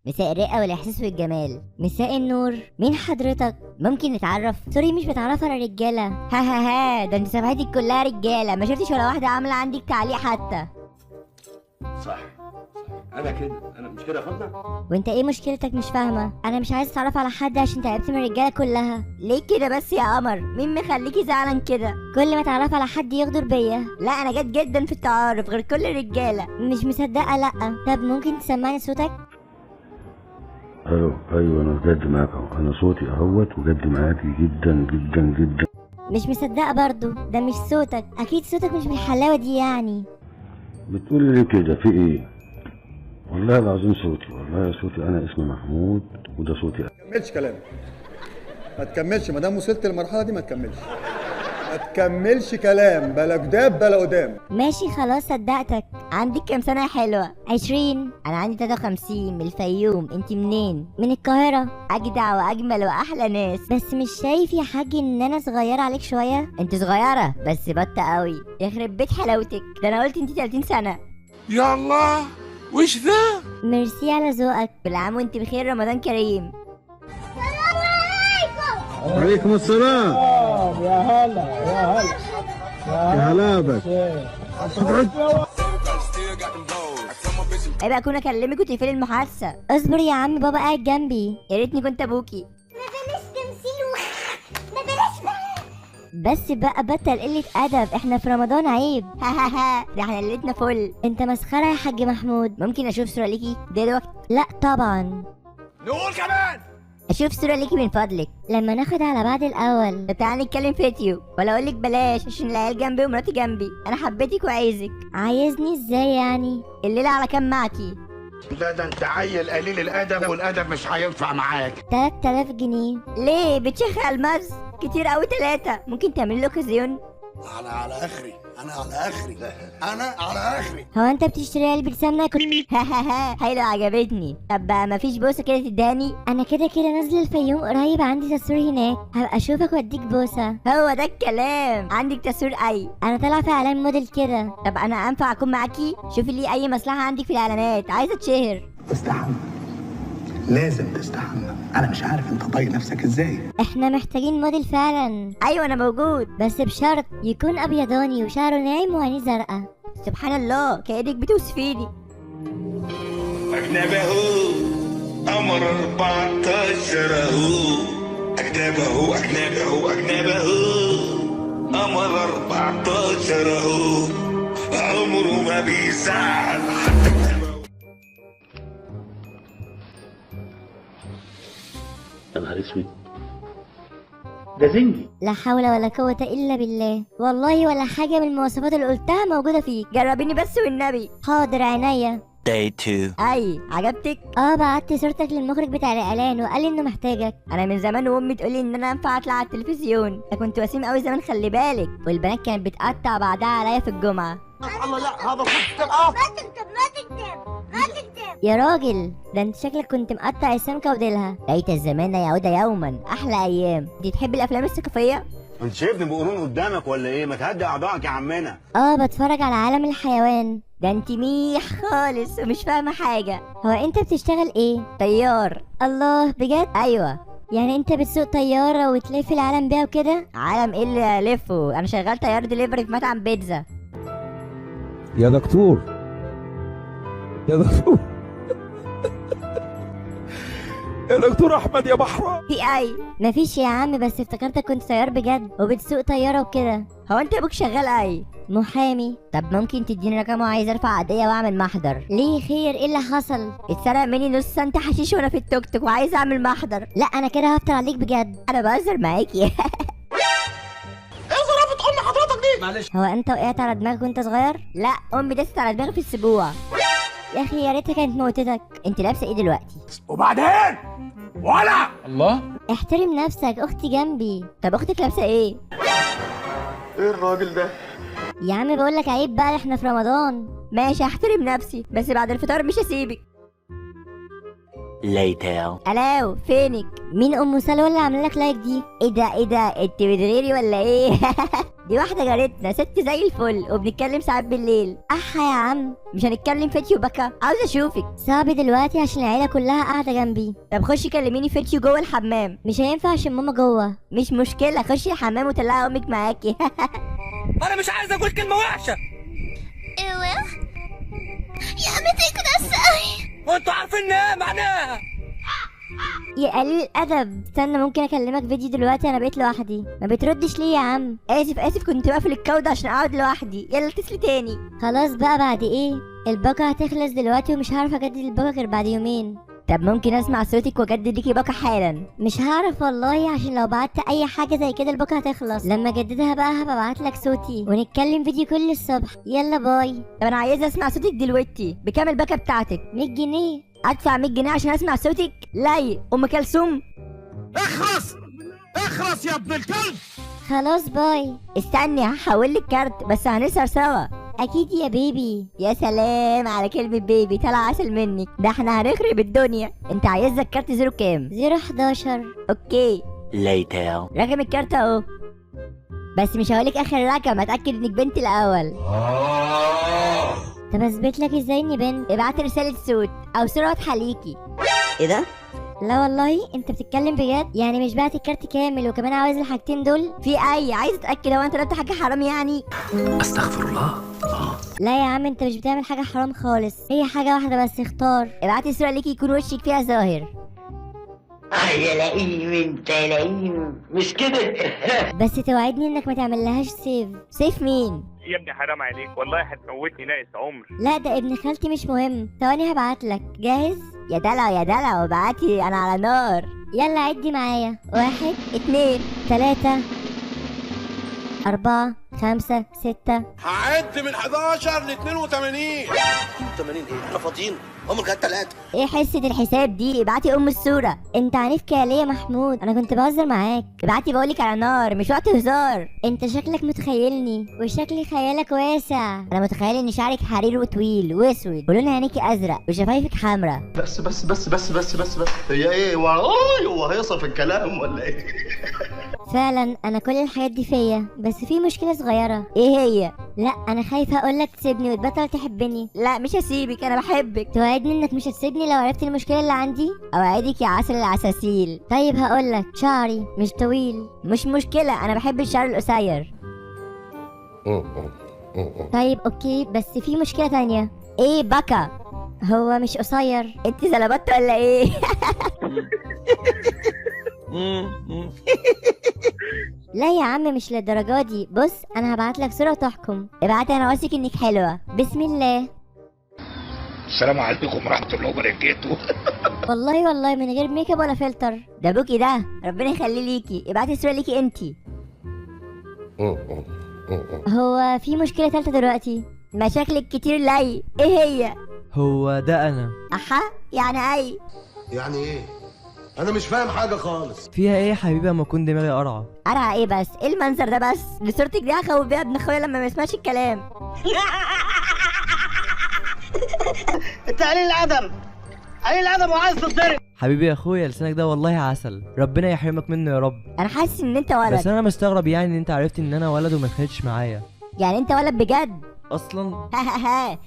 مساء الرقة والاحساس والجمال. مساء النور، مين حضرتك؟ ممكن نتعرف؟ sorry مش بتعرف على رجاله. ها ها ها، ده انت صفحتك كلها رجاله، ما شفتش ولا واحدة عامله عندك تعليق حتى. صح انا كده، انا مش كده يا فاطمة؟ وانت ايه مشكلتك؟ مش فاهمه. انا مش عايز اتعرف على حد عشان تعبت من الرجالة كلها. ليه كده بس يا قمر؟ مين مخليكي زعلان كده؟ كل ما اتعرف على حد يغدر بيا. لا انا جد جدا في التعارف غير كل الرجالة. مش مصدقه. لا طب ممكن تسمعني صوتك؟ ايوه ايوه انا بجد معاك اهو، انا صوتي اهوت وجد معاكي جدا جدا جدا. مش مصدقه برضو، ده مش صوتك، اكيد صوتك مش بالحلاوه دي يعني. بتقولي ليه كده؟ في ايه؟ والله العظيم صوتي، والله صوتي. انا اسمي محمود وده صوتي. ما تكملش كلام، ما تكملش، ما دام وصلت للمرحلة دي ما تكملش، ما تكملش كلام، بلا جداب بلا قدام. ماشي خلاص صدقتك. عندك كام سنة يا حلوة؟ 20. انا عندي 53، من الفيوم. انت منين؟ من القاهرة. اجدع واجمل واحلى ناس. بس مش شايف يا حاج ان انا صغيرة عليك شوية؟ انت صغيرة بس بطه قوي، يخرب بيت حلاوتك، ده انا قلت انت 30 سنة. يا الله وش ذا؟ ميرسي على ذوقك. كل عام وانت بخير، رمضان كريم. السلام عليكم. وعليكم السلام. يا هلا يا هلا يا هلا بك. عيب اكون اكلمك وتقفلي المحادثة. اصبر يا عم، بابا قاعد جنبي. يا ريتني كنت ابوكي. ما بلاش تمثيل، ما بلاش بقى. بس بقى بطل قلة أدب، احنا في رمضان عيب. ها ها ها، ده احنا ليلتنا فل. انت مسخرة يا حاج محمود. ممكن اشوف صورة ليكي دلوقتي؟ لا طبعا. نقول كمان اشوف صورة ليكي من فضلك. لما ناخد على بعض الاول. طب تعالى نتكلم فيديو، ولا اقولك بلاش عشان العيال جنبي ومراتي جنبي. انا حبيتك وعايزك. عايزني ازاي يعني؟ الليلة على كام معكي؟ لا ده انت عيل قليل الادب، والادب مش هينفع معاك. 3000 جنيه. ليه بتشخ الماس كتير قوي؟ 3. ممكن تعمل له كزيون؟ انا على اخري، انا على اخري، انا على اخري. هو انت بتشتري علبة سمنة؟ ها ها ها، حلو عجبتني. طب مفيش بوسة كده تداني؟ انا كده كده نازلة الفيوم قريب، عندي تصوير هناك، هبقى اشوفك واديك بوسة. هو ده الكلام. عندك تصوير؟ اي انا طالعة في اعلان موديل كده. طب انا انفع اكون معاكي؟ شوفي لي اي مصلحة عندك في الاعلانات، عايزة اتشهر. تستحمى، لازم تستحمى. انا مش عارف انت طايق نفسك ازاي. احنا محتاجين موديل فعلا. ايوه انا موجود، بس بشرط يكون ابيضاني وشعره ناعم وعينيه زرقاء. سبحان الله كأنك بتوصفيني. أجنبه قمر 14 اهو، أجنبه أجنبه أجنبه قمر 14 اهو، عمره ما بيزعل. يا نهار اسود، ده زنجي. لا حول ولا قوة إلا بالله، والله ولا حاجة من المواصفات اللي قلتها موجودة فيك. جربيني بس والنبي. حاضر عينيا. Day 2. أي عجبتك؟ اه بعت صورتك للمخرج بتاع الإعلان وقال لي إنه محتاجك. أنا من زمان وأمي تقولي إن أنا أنفع أطلع على التلفزيون. أنا كنت وسيم قوي زمان، خلي بالك، والبنات كانت بتقطع بعضها عليا في الجمعة. الله لا هذا ما تكتب ما تكتب ما تكتب يا راجل، ده انت شكلك كنت مقطع السمكة وديلها. ليت الزمان يعود يوما، احلى ايام. دي تحب الافلام الثقافية؟ انت شايفني بقرون قدامك ولا ايه؟ ما تهدي اعضائك يا عمنا. اه بتفرج على عالم الحيوان. ده انت ميح خالص ومش فاهمه حاجة. هو انت بتشتغل ايه؟ طيار. الله بجد؟ ايوه. يعني انت بتسوق طيارة وتلف العالم بيها وكده؟ عالم ايه اللي الفه؟ انا شغال طيار دليفري في مطعم بيتزا. يا دكتور يا دكتور يا دكتور احمد يا بحر. في اي؟ مفيش يا عم، بس افتكرتك كنت طيار بجد وبتسوق طيارة وكده. هو انت ابوك شغال اي؟ محامي. طب ممكن تديني رقمه؟ عايز ارفع قضية واعمل محضر. ليه خير؟ ايه اللي حصل؟ اتسرق مني نص سنت حشيش وانا في التوك توك وعايز اعمل محضر. لا انا كده هفطر عليك بجد. انا بهزر معاكي. ايه ظرافه ام حضرتك دي؟ معلش. هو انت وقعت على دماغك وانت صغير؟ لا امي دست على دماغي في السبوع. يا اخي يا ريتها كانت موتتك. انت لابسه ايه دلوقتي؟ وبعدين ولا الله. احترم نفسك، اختي جنبي. طب اختك لابسه ايه؟ ايه الراجل ده؟ يا عم بقول لك عيب بقى، احنا في رمضان. ماشي هحترم نفسي، بس بعد الفطار مش هسيبك. Later. الو فينك؟ مين ام سلوى اللي عامله لك like دي؟ ايه ده ايه ده، انت بتغيري ولا ايه؟ دي واحدة جارتنا، ست زي الفل، وبنتكلم ساعات بالليل. احا يا عم، مش هنتكلم فيديو بكا، عاوز اشوفك. صعب دلوقتي عشان العيلة كلها قاعدة جنبي. طب خشي كلميني فيديو جوه الحمام. مش هينفع عشان ماما جوه. مش مشكلة، خشي الحمام وطلعي امك معاكي. انا مش عايز اقول كلمة وحشة. ايوه يا متى كده، وانتوا عارفين ايه معناها. يا قليل الادب، استنى ممكن اكلمك فيديو دلوقتي؟ انا بقيت لوحدي. ما بتردش ليه يا عم؟ اسف اسف، كنت بقفل الكود عشان اقعد لوحدي. يلا اتصلي تاني. خلاص بقى، بعد ايه؟ الباقه هتخلص دلوقتي ومش هعرف اجدد الباقه غير بعد يومين. طب ممكن اسمع صوتك واجدد ليكي باقه حالا؟ مش هعرف والله، عشان لو بعت اي حاجة زي كده الباقه هتخلص. لما اجددها بقى هبقى ابعت لك صوتي ونتكلم فيديو كل الصبح. يلا bye. طب انا عايزه اسمع صوتك دلوقتي. بكام الباقه بتاعتك؟ 100 جنيه. ادفع 100 جنيه عشان اسمع صوتك؟ لا ام كلثوم. اخرس اخرس يا ابن الكلب. خلاص bye. استني هحول لك كارت، بس هنسهر سوا. اكيد يا baby. يا سلام على كلمة baby، طلع عسل منك، ده احنا هنخرب الدنيا. انت عايزك كارت zero كام؟ 011. okay later. رقم الكارت اهو، بس مش هقولك اخر رقم، اتاكد انك بنت الاول. طب اثبت لك ازاي اني بنت؟ ابعت رسالة صوت او صوره واضحة ليكي. ايه ده؟ لا والله انت بتتكلم بجد؟ يعني مش بعت الكارت كامل وكمان عاوز الحاجتين دول؟ في اي عايز اتاكد، هو انت طلبت حاجة حرام يعني؟ استغفر الله. لا يا عم، انت مش بتعمل حاجة حرام خالص، هي حاجة واحدة بس، اختار. ابعتي صوره ليكي يكون وشك فيها ظاهر. يا لئيم انت لئيم، مش كده؟ بس توعدني انك ما تعملهاش save. save مين؟ يا ابني حرام عليك والله، هتموتني ناقص عمر. لا ده ابن خالتي مش مهم. ثواني هبعتلك. جاهز؟ يا دلع يا دلع، وابعتي انا على نار. يلا عدي معايا. 1 2 3 4 5 6. هعد من 11 ل 82. 82 ايه؟ احنا فاضيين؟ هم كانت 3. ايه حصة الحساب دي؟ ابعتي ام الصورة. انت عنيف كده ليه يا محمود؟ انا كنت بهزر معاك. ابعتي بقولك على نار، مش وقت هزار. انت شكلك متخيلني، وشكل خيالك واسع. انا متخيل ان شعرك حرير وطويل واسود، ولون عينيكي ازرق، وشفايفك حمرا. بس بس بس بس بس بس بس هي ايه؟ هو هيصه في الكلام ولا ايه؟ فعلا انا كل الحاجات دي فيا، بس في مشكلة صغيرة. ايه هي؟ لا انا خايفة اقولك تسيبني وتبطل تحبني. لا مش هسيبك، انا بحبك. توعدني انك مش هتسيبني لو عرفت المشكلة اللي عندي؟ اوعدك يا عسل العساسيل. طيب هقولك، شعري مش طويل. مش مشكلة، انا بحب الشعر القصير. طيب okay، بس في مشكلة تانية. ايه بكا؟ هو مش قصير. انت زلبت ولا ايه؟ لا يا عم مش للدرجة دي. بص انا هبعت لك صوره وتحكم. ابعتي، انا واثق انك حلوة. بسم الله. السلام عليكم ورحمة الله وبركاته. والله والله من غير make up ولا فلتر. ده بوكي ده، ربنا يخليه ليكي. ابعتي صوره ليكي انتي. هو في مشكلة ثالثة دلوقتي. مشاكلك كتير لي. ايه هي؟ هو ده انا. احا يعني اي؟ يعني ايه؟ انا مش فاهم حاجة خالص. فيها ايه يا حبيبي اما اكون دماغي قرعه؟ قرعه ايه بس؟ ايه المنظر ده بس؟ دي صورتك دي هخوف بيها ابن اخويا لما ما يسمعش الكلام. انت قليل الادب، قليل الادب وعايز تتضرب. حبيبي يا اخويا لسانك ده والله عسل، ربنا يحرمك منه يا رب. انا حاسس ان انت ولد. بس انا مستغرب يعني ان انت عرفت ان انا ولد وما اتخانقتش معايا. يعني انت ولد بجد اصلا؟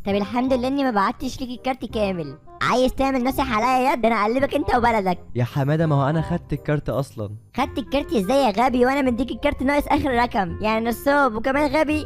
طب الحمد لله اني ما بعتش ليك الكارت كامل. عايز تعمل نصيحة عليا يا ده انا اقلبك انت وبلدك. يا حمادة ما هو انا خدت الكارت اصلا. خدت الكارت ازاي يا غبي وانا مديك الكارت ناقص اخر رقم؟ يعني نصاب وكمان غبي.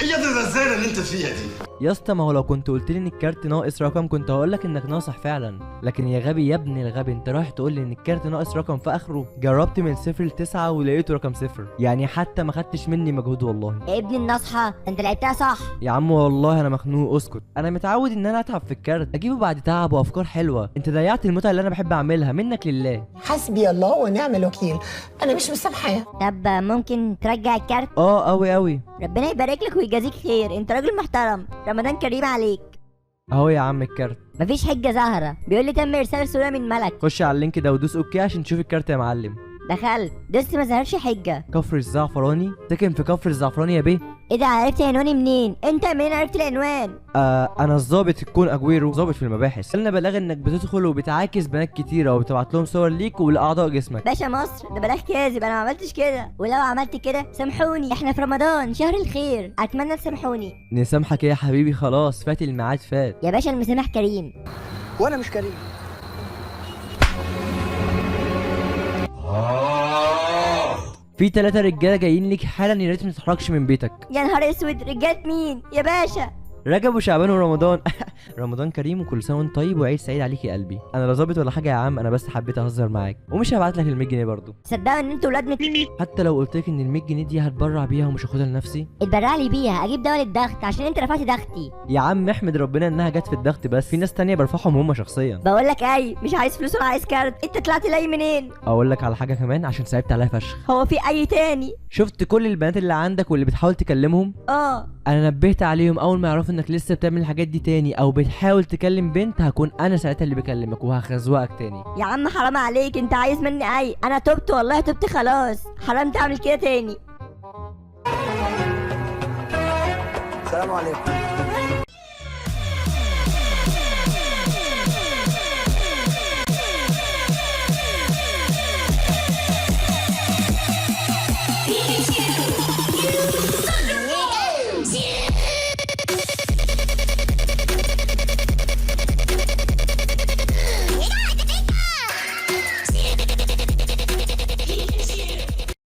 ايه يا الرزالة اللي انت فيها دي؟ يا اسطى ما هو لو كنت قلت لي ان الكارت ناقص رقم كنت هقول لك انك ناصح فعلا، لكن يا غبي يا ابن الغبي انت رايح تقول لي ان الكارت ناقص رقم في اخره. جربت من 0 ل 9 ولقيته رقم 0، يعني حتى ما خدتش مني مجهود والله. يا ابن النصحه انت لعبتها صح يا عم والله انا مخنوق. اسكت، انا متعود ان انا اتعب في الكارت اجيبه بعد تعب وافكار حلوة. انت ضيعت المتعة اللي انا بحب اعملها، منك لله. حسبي الله ونعم الوكيل، انا مش مسامحاه. طب ممكن ترجع الكارت؟ اه قوي قوي. ربنا يبارك لك ويجازيك خير، انت راجل محترم. رمضان كريم عليك. اهو يا عم الكارت. مفيش حجه زهره، بيقول لي تم ارسال صوره من ملك. خش على ال link ده ودوس okay عشان تشوف الكارت يا معلم. دخلت دوست ما ظهرش حجه. كفر الزعفراني؟ ساكن في كفر الزعفراني يا بيه؟ ايه ده، عرفت عنواني منين؟ انت منين عرفت العنوان؟ انا الظابط الكون اجويرو، ظابط في المباحث. قلنا بلاغ انك بتدخل وبتعاكس بنات كتيرة وبتبعت لهم صور ليك ولاعضاء جسمك. باشا مصر، ده بلاغ كاذب، انا ما عملتش كده، ولو عملت كده سامحوني، احنا في رمضان شهر الخير، اتمنى تسامحوني. نسامحك يا حبيبي، خلاص فات الميعاد فات. يا باشا المسامح كريم. وانا مش كريم. في 3 رجاله جايين لك حالا، يا ريت ما تتحركش من بيتك. يا نهار اسود، رجاله مين يا باشا؟ رجب وشعبان ورمضان. رمضان كريم وكل سنة وانت طيب وعيد سعيد عليك يا قلبي. انا لا ظابط ولا حاجة يا عم، انا بس حبيت اهزر معاك، ومش هبعت لك ال 100 جنيه برضه. صدقوا ان انتوا ولاد حتى لو قلت لك ان ال 100 جنيه دي هتبرع بيها ومش هاخدها لنفسي. اتبرع لي بيها، اجيب دواء للضغط عشان انت رفعت ضغطي. يا عم احمد ربنا انها جت في الضغط بس، في ناس تانية برفعهم هم شخصيا. بقول لك اي، مش عايز فلوس ولا عايز كارت، انت طلعت لاي منين؟ اقول لك على حاجة كمان عشان صعبت عليا فشخ. هو في اي تاني؟ شفت كل البنات اللي عندك واللي بتحاول تكلمهم؟ انا نبهت عليهم اول ما يعرفوا انك لسه بتعمل الحاجات دي تاني او بتحاول تكلم بنت، هكون انا ساعتها اللي بكلمك وهخزوقك تاني. يا عم حرام عليك، انت عايز مني اي؟ انا تبت والله، تبت خلاص، حرام تعمل كده تاني. السلام عليكم.